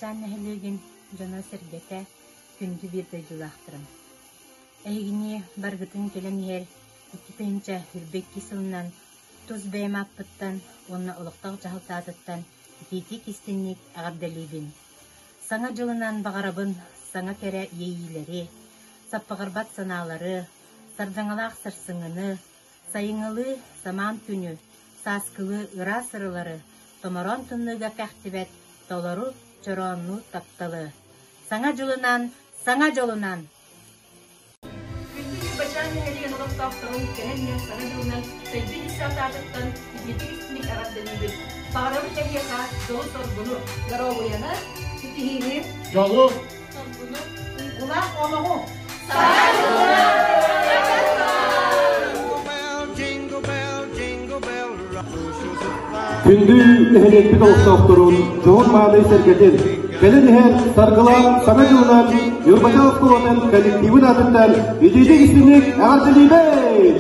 Ньурбачаан нэһилиэгин дьоно-сэргэтэ, күндү биир дойдулаахтарым! Эһигини барыгытын кэлэн иһэр 2022 сылынан тус бэйэм ааппыттан уонна олохтоох дьаһалта аатыттан итиитик истиҥник эҕэрдэлиибин! Саҥа дьылынан баҕарабын саҥа кэрэ иэйиилэри, саппаҕырбат санаалары, сардаҥалаах сарсыҥҥыны, Сайыҥҥылыы самаан күнү, сааскылыы ыраас ырылары, томороон тымныыга кэхтибэт толору чорооннуу тапталы. Саҥа дьылынан, саҥа дьолунан! Күндү Ньурбачаан нэһилиэгин олохтоохторун кэлэн иһэр Саҥа дьылынан Сайдыы десант аатыттан итиитик истиҥник эҕэрдэлиибит! Баҕарабыт эһиэхэ дьолу-соргуну, доруобуйаны, ситиһиини, дьолу, соргуну, уйгулаах олоҕу! Күндү нэһилиэкпит олохтоохторун дьоһун-мааны сэргэтин, кэлин иһэр саргылаах Саҥа дьылынан Ньурбачаан оскуолатын коллективын аатыттан итиитик истиҥник эҕэрдэлиибит!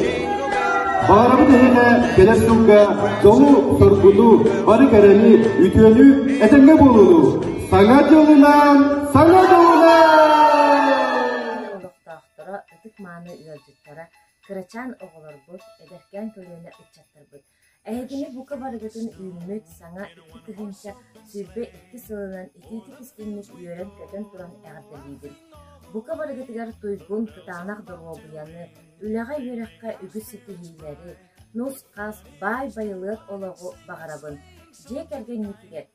Баҕарабыт эһиэхэ кэлэр сылга дьолу-соргуну, бары кэрэни, үтүөнү, этэҥҥэ буолууну! Саҥа дьылынан, саҥа дьылынан! Олохтоохторо, ытык-мааны ыалдьыттара, кырачаан оҕолорбут, эдэркээн көлүөнэ ыччаттарбыт! Эһигини бука барыгытын үүммүт саҥа 2022 сылынан итиитик-истиҥник үөрэн-көтөн туран эҕэрдэлиибин! Бука барыгытыгар туйгун, кытаанах доруобуйаны, үлэҕэ-үөрэххэ үгүс ситиһиилэри, нус-хас, баай-байылыат олоҕу баҕарабын! Дьиэ кэргэҥҥитигэр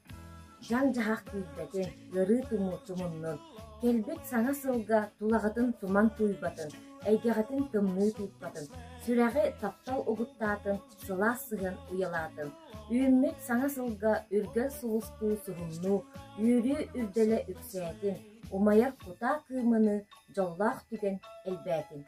Дьаҥ-дьаһах киирбэтин, ыарыы-тумуу тумуннун, кэлбит саҥа сылга тулаҕытын туман тууйбатын, эйгэҕитин тымныы тыыппатын, сүрэҕи таптал угуттаатын, сылаас сыһыан уйалаатын. Үүммүт саҥа сылга үргэл сулустуу суһумнуу, үөрүү үрдэлэ үксээтин, умайар кутаа кыымыныы дьоллоох түгэн элбээтин.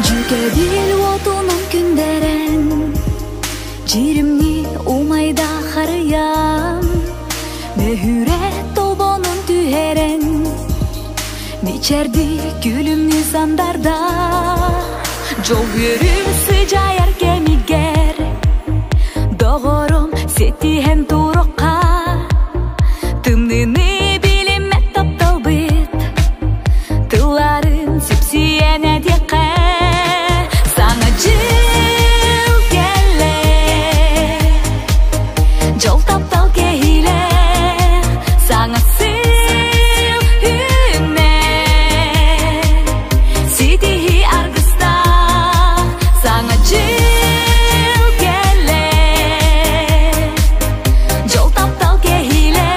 Дьүкэбил уотунан күндэрэн Дьиримни умайда харыйам, Мөһүрэ тобонун түһэрэн, Мичэрди күлүмнүү сандарда, Дьол үөрүү сыдьаайар кэмигэр, Доҕорум ситиһэн турукка, Тымныыны билиммэт тапталбыт, Тылларын сипсийэн этиэххэ Саҥа дьыл кэллэ Дьол таптал кэһиилэ Саҥа сыл үүннэ Ситиһии аргыстаах Саҥа дьыл кэллэ Дьол таптал кэһиилэ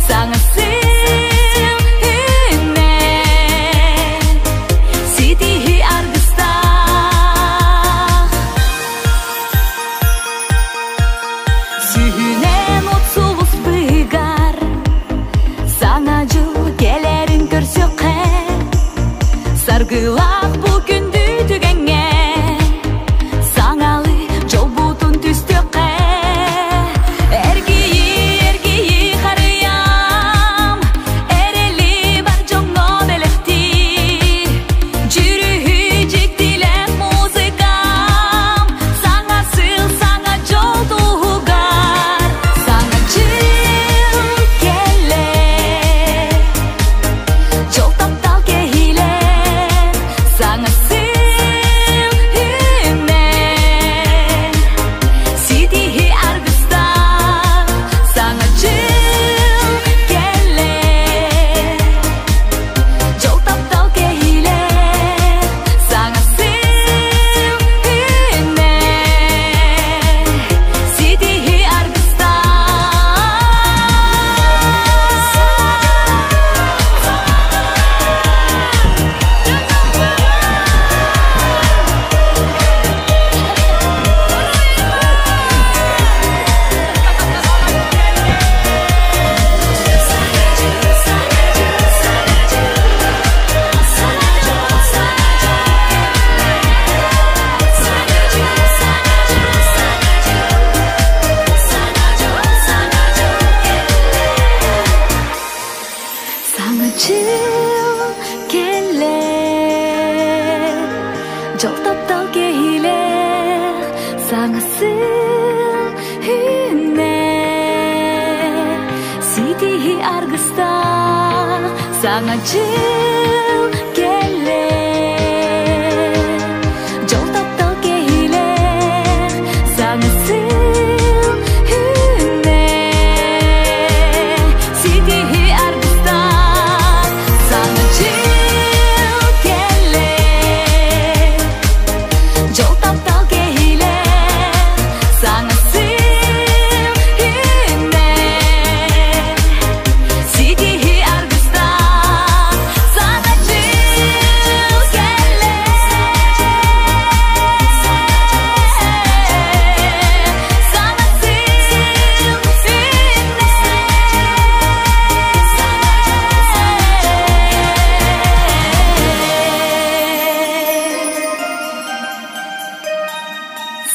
Саҥа сыл үүннэ Ситиһии аргыстаах Сүһүнэн от сулус быыгар Саҥа дьыл кэлэрин көрсүөххэ Саргылаах бу күндү түгэҥҥэ Саҥалыы дьолбутун түстүөххэ Эргийии, эргийии харыйам Эрэли бар дьоҥҥо бэлэхтиир Дьүрүһүй дьиктилээх музыкам Саҥа сыл, саҥа дьол туһугар Саҥа дьыл кэлэр Дьол таптал кэһиилэр. Саҥа сыл үүннэ, ситиһии аргыстаах, саҥа дьыл кэллэ. Дьол таптал кэһиилээх, саҥа сыл үүннэ, ситиһии аргыстаах, саҥа дьыл кэллэ. Дьол таптал кэһиилээх, саҥа сыл үүннэ, ситиһии аргыстаах, саҥа дьыл кэллэ. Саҥа сыл үүннэ.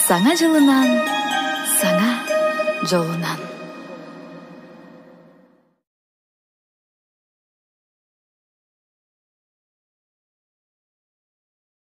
Саҥа дьылынан, саҥа дьолунан.